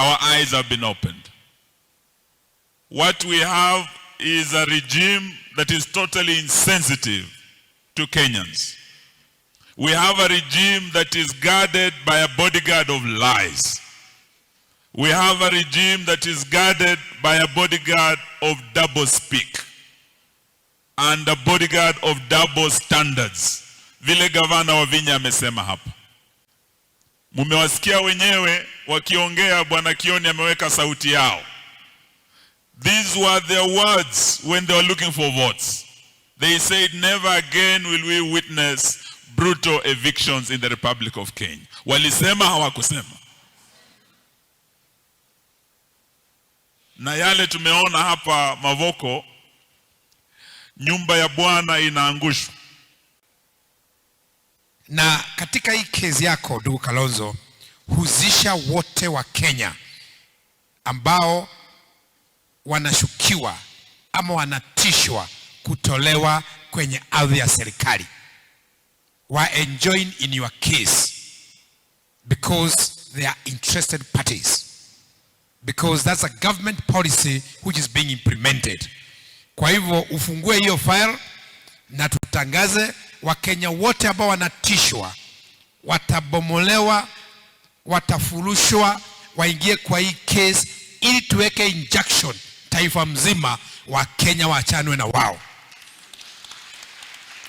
Our eyes have been opened. What we have is a regime that is totally insensitive to Kenyans. We have a regime that is guarded by a bodyguard of lies. We have a regime that is guarded by a bodyguard of double speak and a bodyguard of double standards. Vile Gavana Wavinya amesema hapa. Mumewasikia wenyewe wakiongea, Bwana Kioni ameweka sauti yao. These were their words when they were looking for votes. They said, "Never again will we witness brutal evictions in the Republic of Kenya." Walisema, hawakusema? Na yale tumeona hapa Mavoko, nyumba ya Bwana inaangushwa. Na katika hii kesi yako, ndugu Kalonzo, husisha wote wa Kenya ambao wanashukiwa ama wanatishwa kutolewa kwenye ardhi ya serikali wa enjoin in your case because they are interested parties, because that's a government policy which is being implemented. Kwa hivyo ufungue hiyo file na tutangaze Wakenya wote ambao wanatishwa watabomolewa, watafurushwa, waingie kwa hii case ili tuweke injunction taifa mzima, Wakenya waachanwe na wao.